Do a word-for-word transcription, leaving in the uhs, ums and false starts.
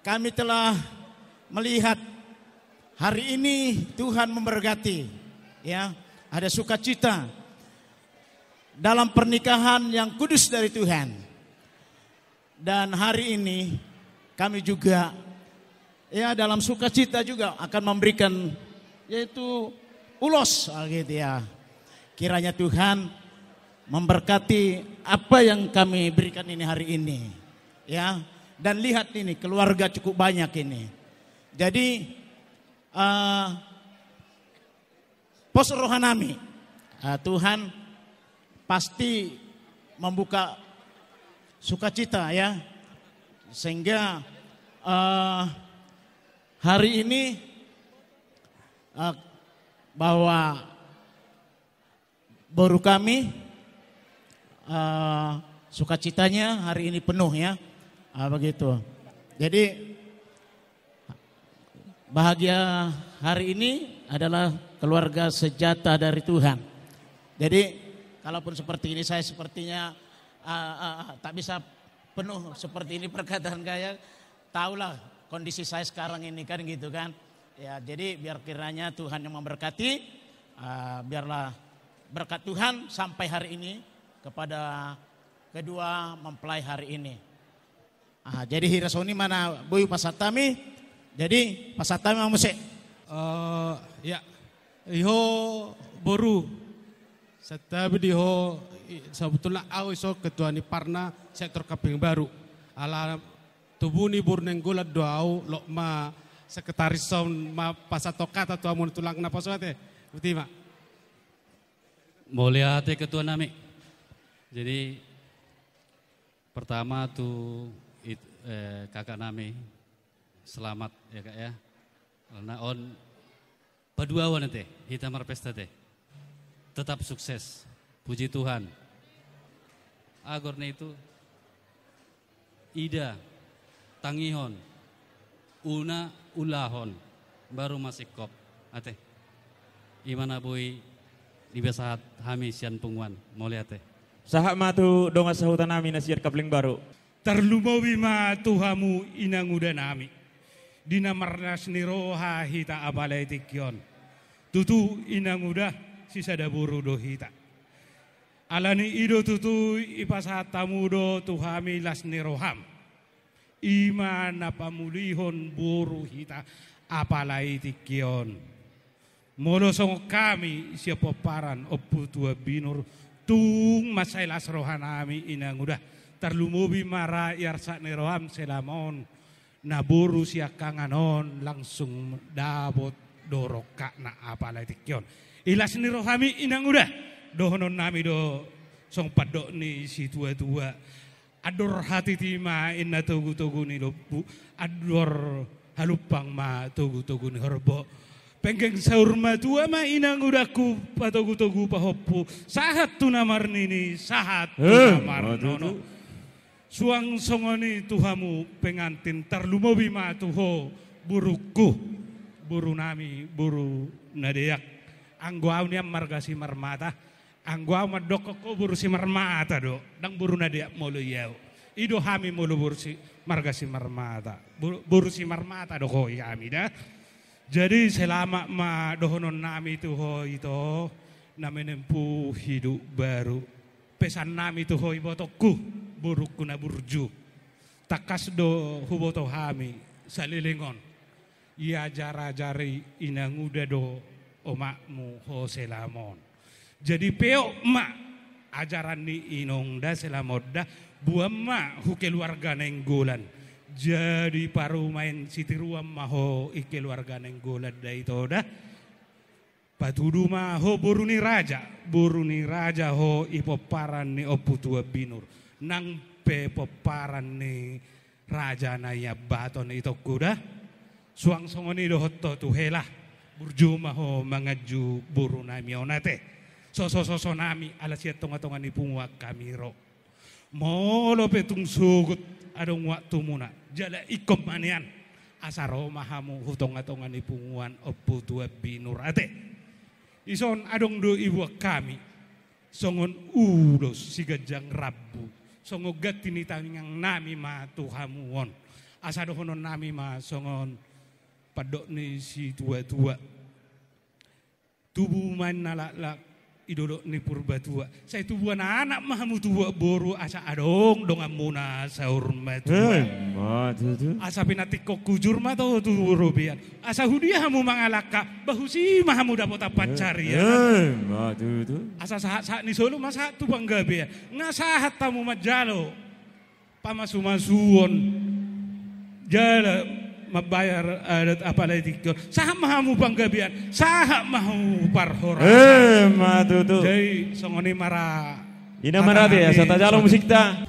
Kami telah melihat hari ini Tuhan memberkati, ya, ada sukacita dalam pernikahan yang kudus dari Tuhan. Dan hari ini kami juga, ya, dalam sukacita juga akan memberikan, yaitu ulos, ah, gitu ya. Kiranya Tuhan memberkati apa yang kami berikan ini hari ini, ya. Dan lihat ini, keluarga cukup banyak ini. Jadi, eh, pos rohanami, eh, Tuhan pasti membuka sukacita, ya. Sehingga, eh, hari ini, eh, bahwa boru kami, eh, sukacitanya hari ini penuh, ya. Ah, begitu. Jadi, bahagia hari ini adalah keluarga sejata dari Tuhan. Jadi, kalaupun seperti ini, saya sepertinya, ah, ah, ah, tak bisa penuh seperti ini perkataan saya. Tahulah kondisi saya sekarang ini, kan, gitu, kan. Ya, jadi biar kiranya Tuhan yang memberkati, ah, biarlah berkat Tuhan sampai hari ini kepada kedua mempelai hari ini. Ah, jadi hira songon i ma na boi pasahat hami. Jadi pasahat hami ma muse. Eh, ya. Iho boru. Santabi di ho, i-, sebetulna au iso ketua ni Parna sektor Kapling Baru. Ala tubu ni boru Nainggolan do au, loas ma sekretaris on ma pasahat hata tu hamu tulang na pasoat e. Botima. Mauliate ketua nami. Jadi, pertama tu it-, eh, kakak nami, selamat ya, Kak, ya. Karena on paduahon ate, hita marpesta ate. Tetap sukses. Puji Tuhan. Agor ni itu, ida, tangihon, unang ulahon, baru masingkop. Ate. I ma na boi dipasahat hami sian punguan. Mauliate. Sahat ma tu dongan sahuta nami na sian Kapling Baru. Tarlumobi ma tu hamu inanguda nami. Di na marlas ni roha hita apala di tingki on. Tutu inanguda sisada boru do hita. Alani i do tutu dipasahat hamu do tu hami las ni roham. I ma na pamulihon boru hita apala di tingki on. Molo songon hami sian pomparan Ompu Tuan Binur, tung mansai las roha nami inanguda. Tarlumobi ma ra di arsak ni roham selama on. Na boru siangkangan on langsung dapot do rongkapna apala di tingki on. Di las ni rohami inanguda, dohonon nami do songon pandok ni situatua. Andor hatiti ma inna togutogu ni lombu, andor halumpang ma togutogu ni horbo. Penggeng saur matua ma inangudangku patogutogu pahompu, sahat tu na marnini, sahat tu na marnono. Suang songon i tu hamu pengantin, tarlumobi ma tu ho borungku, boru nami, boru na deak. Anggo au nian marga Simarmata, anggo au mandokkon ho boru Simarmata do, ndang boru na deak molo i au. I do hami molo boru si, marga Simarmata. Boru, boru Simarmata do ho i hami da. Jadi selamat ma dohonon nami tu ho ito, na menempuh hidup baru. Pesan nami tu ho ibotongku, borungku na burju. Tangkas do huboto hami saleleng on. Diajarajari inanguda do omakmu ho selama on. Jadi peop ma ajaran ni inong da selama on da, boan ma hu keluarga Nainggolan. Jadi parumaen sitiruan ma ho di keluarga Nainggolan da ito da. Patudu ma ho boru ni raja, boru ni raja ho di pomparan ni Ompu Tuan Binur. Nang pe pomparan ni raja na iambaton itongku da. Suang songon i dohot ho tu hela. Burju ma ho manganju boru nami on ate. Sosososo nami ala sian tongatonga ni punguan hami ro. Molo pe tung sogot adong waktumuna, jala ingkon ma nian asa ro ma hamu hu tongatonga ni punguan Ompu Tuan Binur ate. Dison adong do dibuat hami songon ulos siganjang rambu, songon ganti ni tangiang nami ma tu hamu on. Asa dohononnami ma songon pandok ni situatua. Tubu ma inna laklak di dolok ni Purbatua. Sai tubuan anak ma hamu tubuan boru asa adong donganmuna saur matua. Emma tutu. Asa pinantikhon hujur ma tu robean. Asa hudia hamu mangalangka, bah husi ma hamu dapotan pansarian. Emma tutu. Asa sahat-sahat ni solu ma sahat tu panggabean. Nga sahat hamu manjalo pamasumasuon jala mambayar adat apala tingki on. Sahat ma hamu panggabean, sahat ma hamu parhorasan. Emma tutu. Jadi songon i ma ra. Ina marade, asa tajalo musikta.